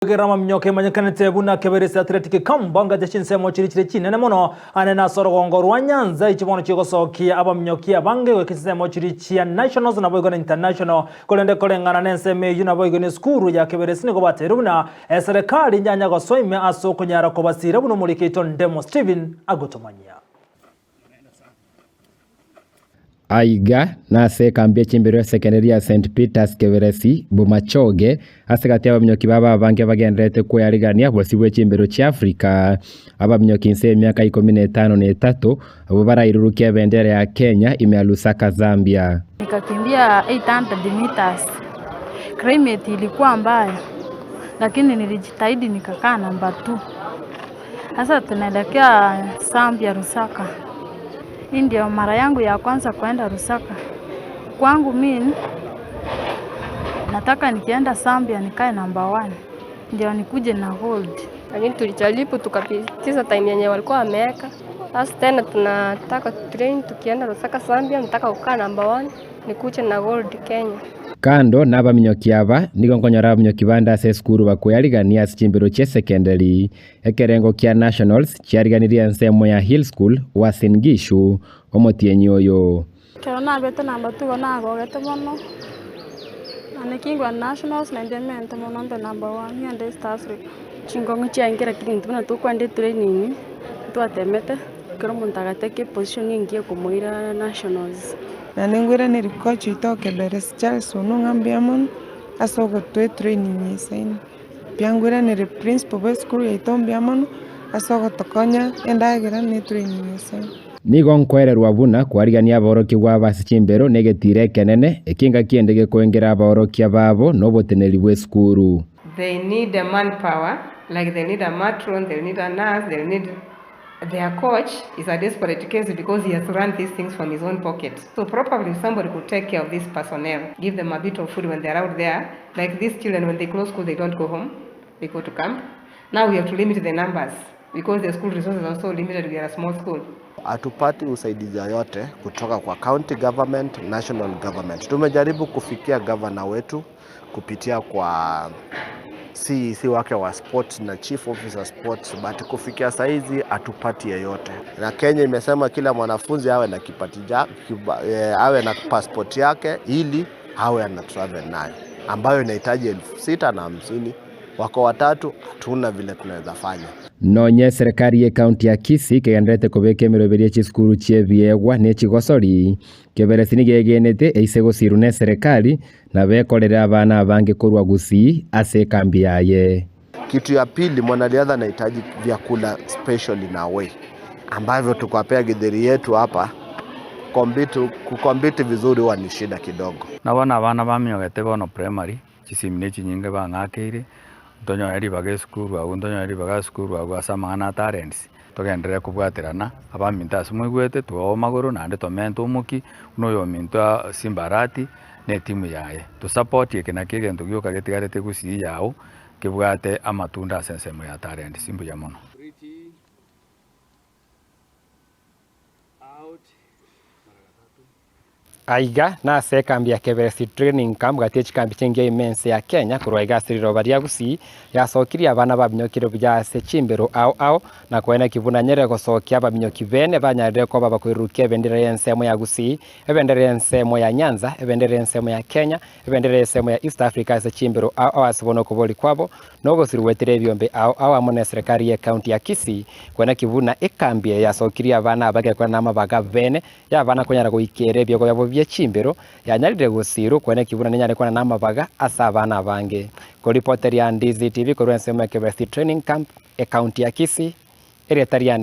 Gerama mnyoke manyekanete buna Keberesi Athletic Camp anga chinsemo chiri chire chinene mono ane na orogongo rwa Nyanza ichibono chigosokia abamnyoki abange goika chinsemo chiri chia nationals nabo igo na international korende koreng'ana na ensemo eywo nabo igo na esukuru ya Keberesi nigo bateire buna eserikali nyanya gosoime ase okonyara kobasira buna omorikeito Ndemo Stephen agotomanyia. Aiga nase ekambi echimbero esekendari ya St Peters Keberesi Bomachoge ase gati abaminyoki baba abange bagenderete kweyarigania bosi bwe chimbero chia Africa. Abaminyoki inse emiaka 53 abo barairurukia ebendera ya Kenya ime ya Lusaka, Zambia. Nikakimbia 800 meters. Climate ilikuwa mbaya, lakini nilijitahidi nikakaa namba 2. Sasa tunaelekea Zambia, Lusaka. Hii ndio mara yangu ya kwanza kwenda Lusaka. Kwangu mimi nataka nikienda Zambia nikae namba 1, ndio nikuje na gold. Lakini tulijaribu tukapitiza time yenye walikuwa wameweka. Sasa tena tunataka train tukienda Lusaka Zambia, nataka kukaa namba 1 nikuje na gold Kenya. Kando na abaminyoki aba nigo nkonyora abaminyoki bande ase esukuru bakweyarigania ase chimbero chia secondary ekerengo kia nationals chiariganirie ensemo ya Hill School Uasin Gishu omotienyi oyo. Kero nabete namba 2 nagogete mono na nikingwa nationals na njemente mono mbe namba 1 ng'ende East Africa. Chingong'o chiaingera kiri buna tokwenda training twatemete kero omonto agateka position engiya komoira nationals. Na ningwiraneri coach oito Keberesi Charles Onu ng'a mbuya mono ase ogotoa etraining esaine. Mbuya ngwiraneri principal bwa esukuru yaito mbuya mono ase ogotokonya endagera na etraining esaine. Nigo nkwererwa buna kwarigania abaorokia ase chimbero na egetiro ekenene ekinga kiende gekoengera abaorokia babo na oboteneri bwa esukuru. They need a manpower, like they need a matron, they need a nurse, they need their coach is a desperate case because he has run these things from his own pocket. So probably somebody could take care of this personnel, give them a bit of food when they're out there. Like these children, when they close school, they don't go home, they go to camp. Now we have to limit the numbers because the school resources are so limited. We are a small school. Hatupati usaidizi yoyote kutoka kwa county government, national government. Tumejaribu kufikia governor wetu kupitia kwa CEC wake wa sports na chief officer sports, but kufikia saizi hatupati yeyote. Na Kenya imesema kila mwanafunzi awe na awe na passport yake ili awe ana travel nayo, ambayo inahitaji 6,050. Wako watatu, hatuna vile tunaweza fanya. Nonye serikali ya county ya Kisii kegenderete kobeka emeroberi ya chisukuru chie biegwa na echigosori Keberesi nigo egenete eise gosirwa na eserikali na bekorere abana abange korwa Gusii ase ekambi yaye. Kitu ya pili, mwanariadha anahitaji vyakula specially na way ambavyo tukawapea githeri yetu hapa kukombiti vizuri huwa ni shida kidogo. Na bana abana bamiogete bono primary chisimine chinyinge bang'akeire ntonyore ribaga esukuru agwo ntonyore ribaga esukuru agwo ase amang'ana talents togenderere kobwaterana abaminto ase moigwete twaoo magoro naende tomente omoki buna oyo ominto Simbarati na etimu yaye tosupport eke naki egento gioka getigarete Gusii yago kebwate amatunda ase ensemo ya talents mbuya mono. Aiga nase ekambi ya Keberesi Training Camp gati echikambi chingiya imense ya Kenya korwa iga ase riroba ria Gusii yasokirie abana babinyokire buya ase chimbero ao ao na koena kibuna nyere gosokia abaminyoki bene banyarire koba bakoirukia ebendera ya ensemo ya Gusii, ebendera ya ensemo ya Nyanza, ebendera ya ensemo ya Kenya, ebendera ya ensemo ya East Africa ase chimbero ao ao ase bono okobori kwabo nogosiruetire ebiombe ao ao amo na serikali ya county ya Kisii koena kibuna ekambi eye yasokirie abana abagekora na amabaga bene ya abana konyara goikera ebioko byabo bia chimbero yanyarire gusiru kwene kibuna nenyare kwana na amabaga ase abana abange. Ko reporter ya Ndizi TV korwa ensemo ya Keberesi Training Camp e county ya Kisii ere tariane.